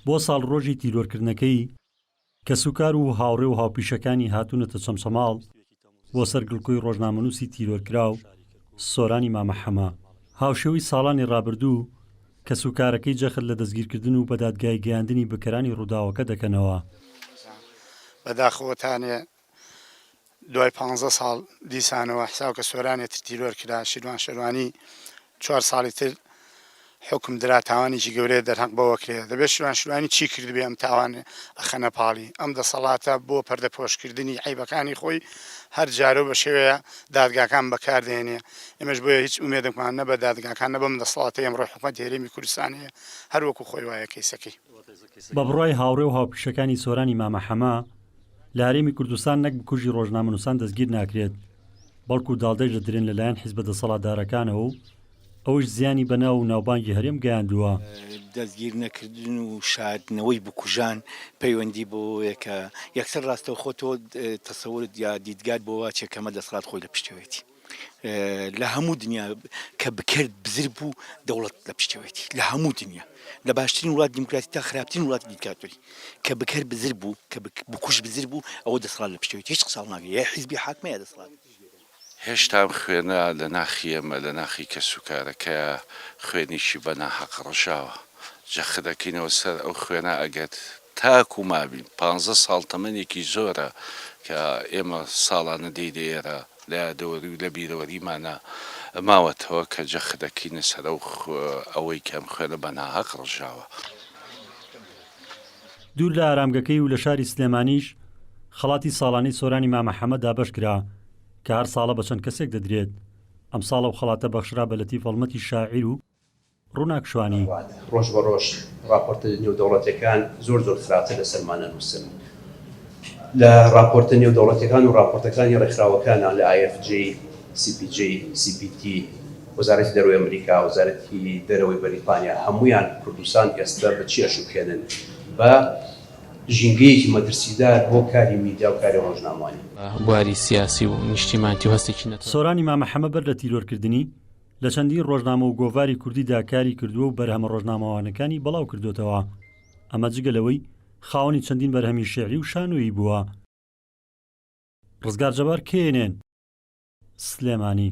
بۆ ساڵڕۆژی تیرۆرکردنەکەی، کەسوکار و هاوڕێ و هاوپیشەکانی هاتوونەتە چەمچەماڵ بۆ سەر گڵکۆی ڕۆژنامەنووسی تیرۆرکراو سۆرانی مامە حەمە. هاوشێوەی ساڵانی ڕابردوو، کەسوکارەکەی جەخت لە دەستگیرکردن و بەدادگاییگەیاندنی بکەرانی ڕووداوەکە دەکەنەوە. بەداخەوە تانێ دوای پانزە ساڵ دیسانەوە حساو کە سۆرانێ تر تیرۆر کرا شیروان شێروانی چوار ساڵی تر حوکم درا تاوانێکی گەورەیە دەرهەق بەوە کرێ دەبێت شیروان شیروانی چی کردبێ ئەم تاوان ئەخەنە پاڵی ئەم دەسەڵاتە بۆ پەردەپۆشکردنی عەیبەکانی خۆی هەر جارە و بە شێوەیە دادگاکان بەکاردێنێ ئێمەش بۆیە هیچ ئومێدێکمان نە بە دادگاکان نە بەم دەسەڵاتەی ئەمڕۆی حکومەتی هەرێمی کوردستان هەیە هەر وەکو خۆی وایە کەیسەکەی. بە بڕوای هاوڕێ و هاوپیشەکانی سۆرانی مامە حەمە، لە هەرێمی کوردستان نەک بکوژی ڕۆژنامەنووسان دەستگیر ناکرێت، بەڵکو داڵدەیش دەدرێن لەلایەن حیزبە دەسەڵاتدارەکانەوە و ئەوەیش زیانی بە ناو و ناوبانگی هەرێم گەیاندووە. دەستگیر نەکردن و شاردنەوەی بکوژان پەیوەندی بەوەیە کە یەکسەر ڕاستەوخۆ تۆ تەسەورت یا دیدگات بۆ واچێ کەمە دەسەڵات خۆی لە پشتەوەیەتی. لە هەموو دنیا کە بکەر بزر بوو دەوڵەت لە پشتەوەیەتی لە هەموو دنیا لە باشترین وڵات دیموکراتی تا خراپترین وڵاتی دیکتاتۆری کە بکەر بزر بوو کە بکوژ بزر بوو ئەوە دەسەڵات لە پشتەوەیەتی هیچ قساڵ ناکرێ یا حیزبی حاکمە یا دەسەڵات. هێشتا ئەم خوێنە لە ناخی ئێمە، لە ناخی کەسوکارەکەیا خوێنیکی بە ناحەق ڕژاوە. جەخت دەکەینەوە سەر ئەو خوێنە ئەگەر تاکو مابین، پانزە ساڵ تەمەنێکی زۆرە کە ئێمە ساڵانە دێینە ئێرە، لە یادەوەری و لە بیرەوەریمانا ماوەتەوە کە جەخت دەکەینە سەر ئەو ئەوەی کە ئەم خوێنە بە ناهەق ڕژاوە. دوور لە ئارامگەکەی و لە شاری سلێمانیش خەڵاتی ساڵانەی سۆرانی مامە حەمە دابەشکرا کە هەر ساڵە بە چەند کەسێک دەدرێت، ئەمساڵ ئەو خەڵاتە بەخشرا بە لەتیف هەڵمەتی شاعیر و ڕووناک شوانی. ڕۆژ بە ڕۆژ ڕاپۆرتە نێودەوڵەتیەکان زۆر زۆر خراپتر لەسەرمان ئەنووسن. لە ڕاپۆرتە نێودەوڵەتیەکان و ڕاپۆرتەکانی ڕێکخراوەکانا لە IFJ، CPJ، CPT، وەزارەتی دەرەوەی ئەمریکا، وەزارەتی دەرەوەی بەریتانیا هەموویان کوردستان ئێستە بە چی ئەشوبهێنن؟ بە ژینگەیەکی مەترسیدار بۆ کاری میدیا و کاری ڕۆژنامەوانی. بواری سیاسی و نیشتیمانتی و هەستێکی نەتەوەیی. سۆرانی مامە حەمە بەر لە تیرۆرکردنی، لە چەندین ڕۆژنامە و گۆڤاری کوردیدا کاری کردووە و بەرهەمە ڕۆژنامەوانەکانی بڵاو کردۆتەوە، ئەمە جگە لەوەی خاوەنی چەندین بەرهەمی شیعری و شانۆیی بووە. ڕزگار جەبار، KNN، سلێمانی.